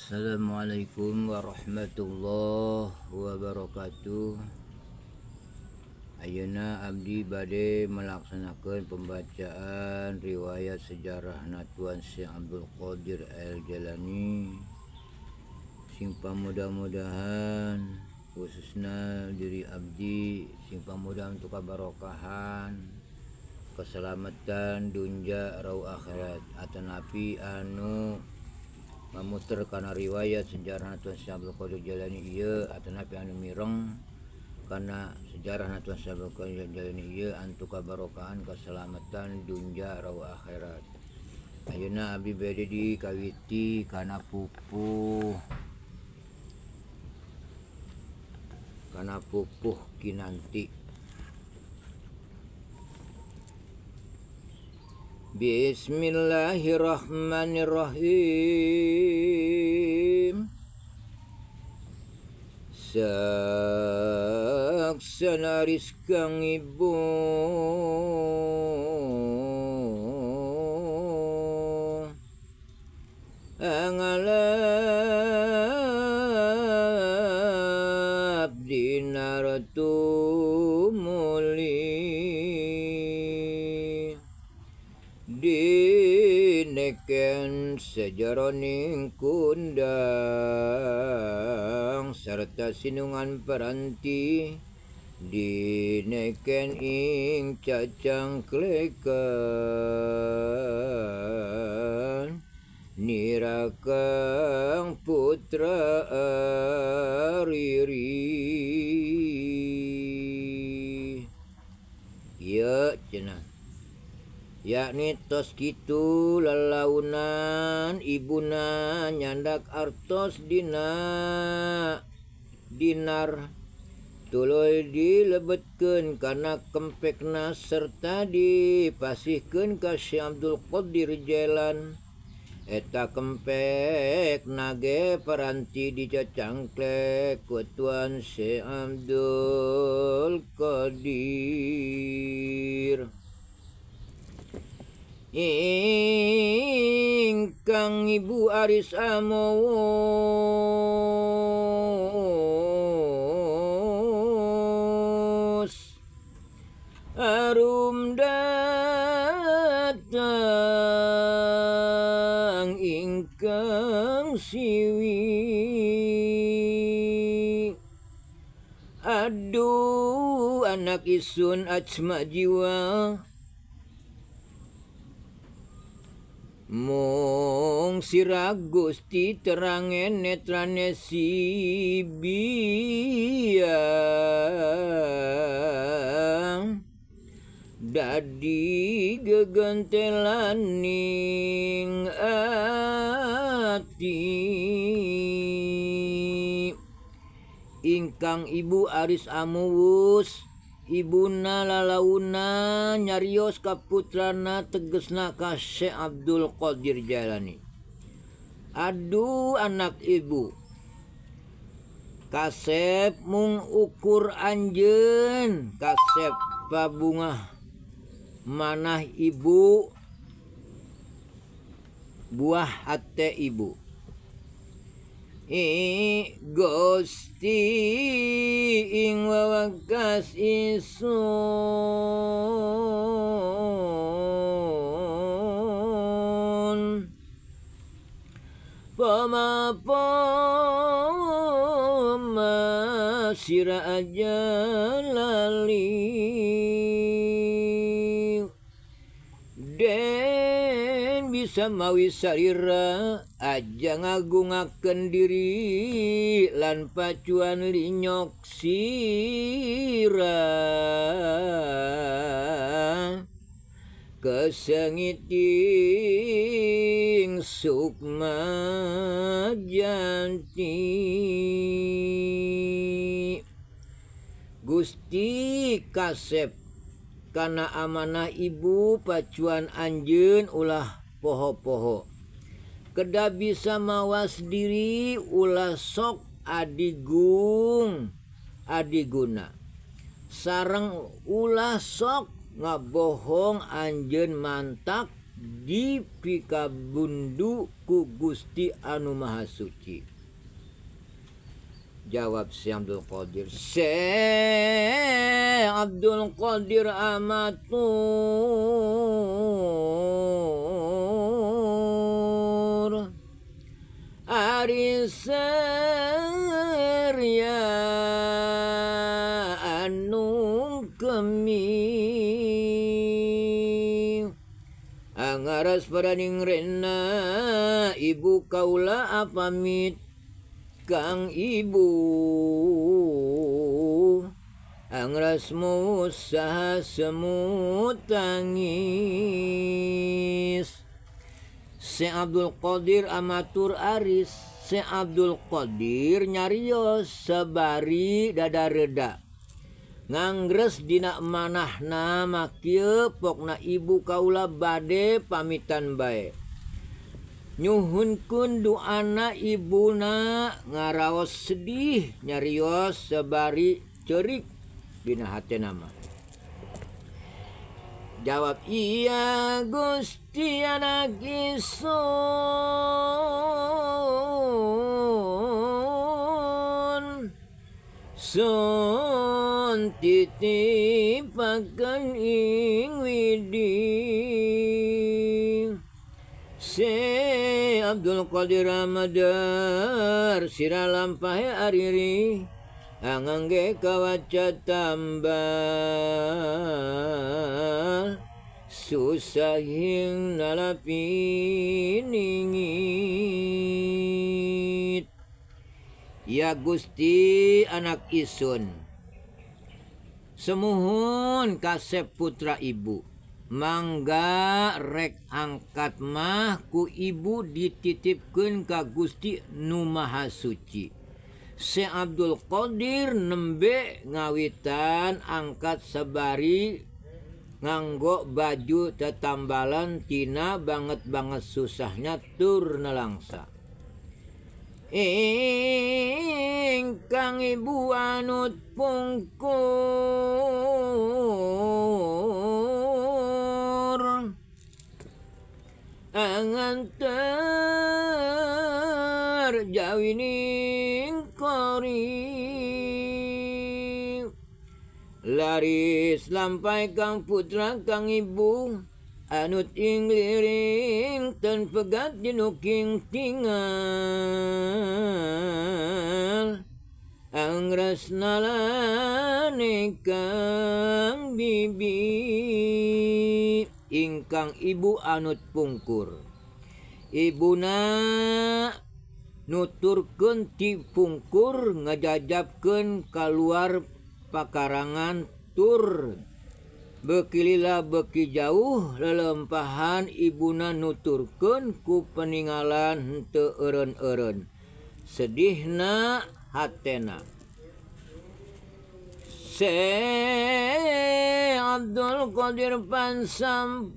Assalamualaikum warahmatullahi wabarakatuh. Ayeuna abdi bade melaksanakan pembacaan riwayat sejarah Tuan Syekh Abdul Qadir Al Jailani. Sing pamudah-mudahan khususna diri abdi sing pamudah untuk kabarokahan keselamatan dunya rau akhirat atanapi anu mamuter kana riwayat sejarah Tuan Syekh Abdul Qadir Jailani ieu atanapi anu mireng kana sejarah Tuan Syekh Abdul Qadir Jailani ieu antuk kabarokahan keselamatan dunya rau akhirat. Ayeuna abdi bade dikawiti kana pupuh kinanti. Bismillahirrahmanirrahim. Saksana rizkang ibu angalap dinartu muli dineken sejeroning kundang serta sinungan peranti dineken ing cacang klekan nirakang putra ariri. Ya cenah yakni tos kitu lalaunan ibuna nyandak artos dina dinar tuluy dilebetkeun kana kempekna serta dipasihkeun ka Syekh Abdul Qadir Jailan. Eta kempek nage peranti dicacangklek ku Tuan Syekh Abdul Qadir. Ingkang ibu aris amowos arum datang ingkang siwi. Aduh anak isun acma jiwa mung sira Gusti terangen netrane si biang dadi gegentelaning ati. Ingkang ibu aris amuwus ibuna lalauna nyarios ka putrana tegesna ka Syekh Abdul Qadir Jailani. Aduh anak ibu kasep mung ukur anjeun kasep pabungah manah ibu buah hate ibu. I Gusti ing wawakas isun pama pama sira aja lali den bisa mawi sarira aja ngagungakeun diri lan pacuan linyok sira kesengiting sukma janti. Gusti kasep kana amanah ibu pacuan anjeun ulah poho-poho kedah bisa mawas diri ulah sok adigung adiguna sareng ulah sok ngabohong anjeun mantak Dipikabundu ku Gusti anu Maha Suci. Jawab Syekh Abdul Qadir, Syekh Abdul Qadir amatur ari seria anu kemi angaras paraning rena ibu kaula apamit kang ibu angras musaha semut tangis. Syekh Abdul Qadir amatur aris. Syekh Abdul Qadir nyarios sabari dada reda ngangres dina manahna makieu pokna ibu kaula bade pamitan bae nyuhunkeun duana ibuna ngaraos sedih nyarios sabari ceurik dina hatena mah. Jawab iya Gusti anak isun sun titipaken ing widi. Syekh Abdul Qadir Amadar sira lampahe ariri angangge kawaca tambal susahing nalapiningit. Ya Gusti anak isun semuhun kasep putra ibu mangga rek angkat mah ku ibu dititipkeun ka Gusti nu Maha Suci. Syekh Abdul Qadir nembe ngawitan angkat sabari nganggo baju tetambalan tina banget-banget susahnya tur nelangsa. Ingkang ibu anut pungkur anganter jawining kori laris lampai kang putra kang ibu anut ing liring ten pegat dinuking tingal angras nalane kang bibi. Ingkang ibu anut pungkur ibuna nuturkeun ti pungkur ngajajabkeun kaluar pakarangan tur beki lila beki jauh lelempahan ibuna nuturkeun ku peningalan henteu eureun-eureun sedihna hatena. Syekh Abdul Qadir pansampun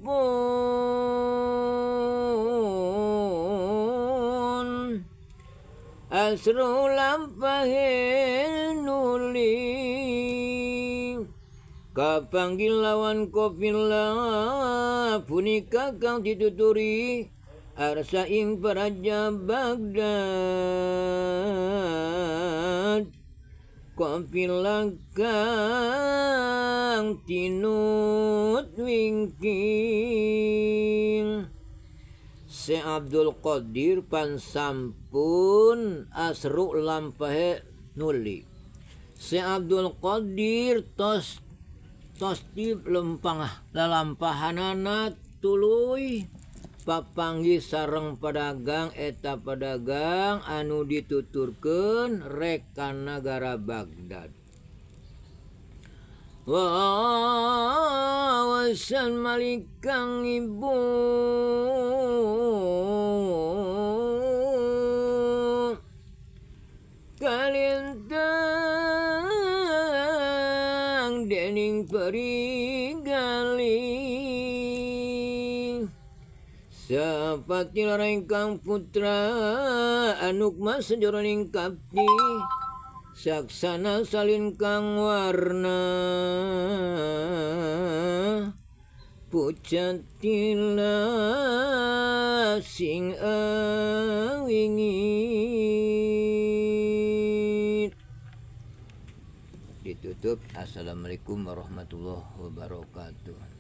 asru lampahe nuli kapanggil lawan kopila punika kang dituturi arsa ing praja Baghdad. Kopila kang tinut wingking. Syekh Abdul Qadir pansampun asru lampahe nuli. Syekh Abdul Qadir tos tosti lempang lalampahanana tuluy papanggih sareng pedagang eta pedagang anu dituturkeun rek ka nagara Baghdad. Wawasan malikang ibu kalintang dening perigali sapati larengkang putra anukma sejroning kapti saksana salin kang warna Pucat tilas sing awingit. Ditutup, assalamualaikum warahmatullahi wabarakatuh.